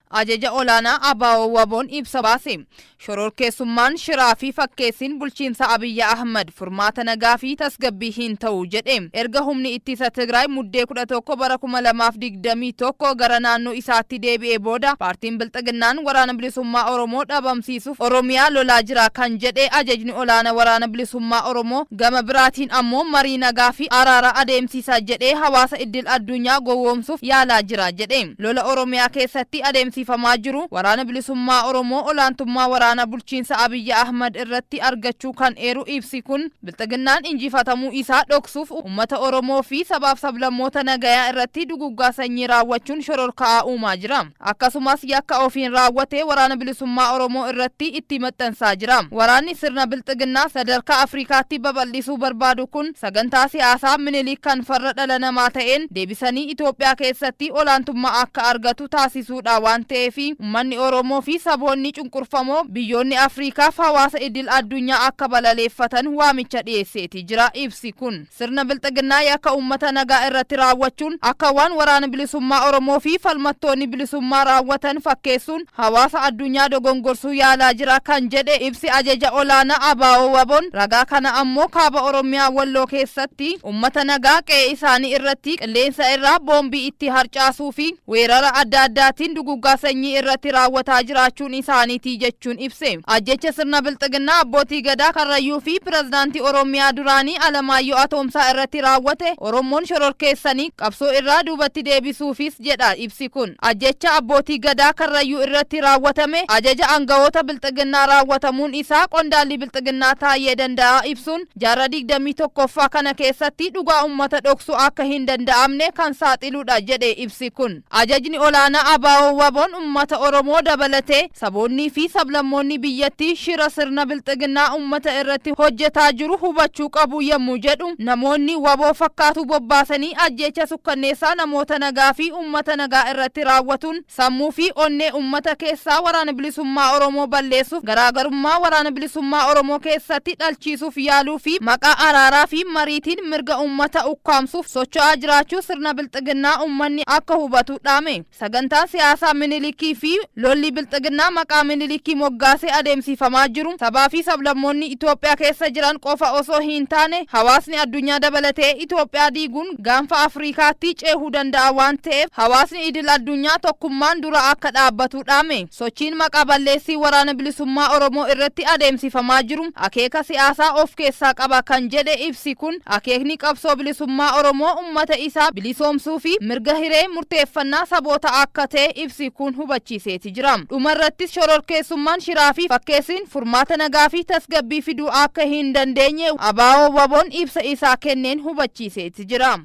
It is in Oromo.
Ajaja olaanaa ABO WBO'n ibsa baase. Shororkeessummaan shiraa fi fakkeessiin bulchiinsa Abiyyi Ahmad furmaata nagaa fi tasgabbii hin ta'u jedhe. Erga humni ittisa Tigraay muddee 11 bara 2021 gara naannoo isaatti deebi'ee booda paartiin Bilxiginnaan waraana bilisummaa Oromoo dhabamsiisuuf Oromiyaa lolaa jira kan jedhe ajajni olaanaa waraana bilisummaa Oromoo gama biraatiin ammoo marii nagaa fi araara adeemsisaa jedhee hawaasa idil addunyaa gowwoomsuuf yaalaa jira jedhe. Lola Oromiyaa keessatti adeemsifamaa jiru waraana bilisummaa Oromoo olaantummaa waraana bulchiinsa Abiyyi Ahmad irratti argachuu kan eeru ibsi kun Bilxiginnaan injifatamuu isaa dhoksuuf uummata Oromoo fi sabaaf sablammoota nagayaa irratti duguggaa sanyii raawwachuun shororkaa uumaa jira. Akkasumas yakka ofiin raawwatee waraana bilisummaa Oromoo irratti itti maxxansaa jira. Waraanni sirna Bilxiginnaa sadarkaa Afrikaatti babal'isuu barbaadu kun sagantaa siyaasaa Minilik kan farra dhala namaa ta'een deebisanii Itoophiyaa keessatti olaantummaa akka argatu taasisuudha waan ta'eef uummanni Oromoo fi saboonni cunqurfamoo biyyoonni Afrikaaf hawaasa idil addunyaa akka balaleeffatan waamicha dhiyeesseeti jira ibsi kun. Sirna Bilxiginnaa yakka uummata nagaa irratti raawwachuun akka waan waraana bilisummaa Oromoo fi falmattoonni bilisummaa raawwatan fakkeessuun hawaasa addunyaa dogongorsuu yaalaa jira kan jedhe ibsi ajaja olaanaa ABO WBO'n ragaa kana ammoo kaaba Oromiyaa Walloo keessatti uummata nagaa qe'ee isaanii irratti qilleensa irraa boombii itti harcaasuu fi weerara adda addaatiin duguggaa sanyii irratti raawwataa jiraachuun isaaniiti jechuun ibse. Ajjecha sirna Bilxiginnaa abbootii gadaa Karrayyuu fi pirezidaantii Oromiyaa duraanii Alamaayyoo Atoomsaa irratti raawwate Oromoon shororkeessanii qabsoo irraa duubatti deebisuufis jedha ibsi kun. Ajjecha abbootii gadaa Karrayyuu irratti raawwatame ajaja aangawoota Bilxiginnaa raawwatamuun isaa qondaalli Bilxiginnaa Taayyee Danda'aa ibsuun jaarraa 21ffaa kana keessatti dhugaa uummata dhoksuu akka hin danda'amne kan saaxiludha jedhe ibsi kun. Ajajni olaanaa ABO WBO'n uummata Oromoo dabalatee saboonnii fi sablammoonni biyyattii shira sirna Bilxiginnaa uummata irratti hojjetaa jiru hubachuu qabu yommuu jedhu namoonni WBO fakkaatu bobbaasanii ajjecha sukkanneessaa namoota nagaa fi uummata nagaa irratti raawwatuun sammuu fi onnee uummata keessaa waraana bilisummaa Oromoo balleessuuf garaagarummaa waraana bilisummaa Oromoo keessatti dhalchiisuuf yaaluu fi maqaa araaraa fi mariitiin mirga uummata ukkaamsuuf socho'aa jiraachuu sirna Bilxiginnaa uummanni akka hubatu dhaame. Sagantaan siyaasaa Minilikii fi lolli Bilxiginnaa maqaa Minilikii moggaasee adeemsifamaa jiru sabaa fi sablammoonni Itoophiyaa keessa jiran qofa osoo hin taane hawaasni addunyaa dabalatee Itoophiyaa diiguun gaanfa Afrikaatti ceehuu danda'a waan ta'eef hawaasni idil addunyaa tokkummaan dura akka dhaabbatu dhaame. Sochiin maqaa balleessii waraana bilisummaa Oromoo irratti adeemsifamaa jiru akeeka siyaasaa of keessaa qaba kan jedhe ibsi kun akeekni qabsoo bilisummaa Oromoo uummata isaa bilisoomsuu fi mirga hiree murteeffannaa saboota akka ta'e ibsi kun hubachiiseeti jira. Dhumarrattis shororkeessummaan shiraa fi fakkeessiin furmaata nagaa fi tasgabbii fiduu akka hin dandeenye ABO WBO'n ibsa isaa kenneen hubachiiseeti jira.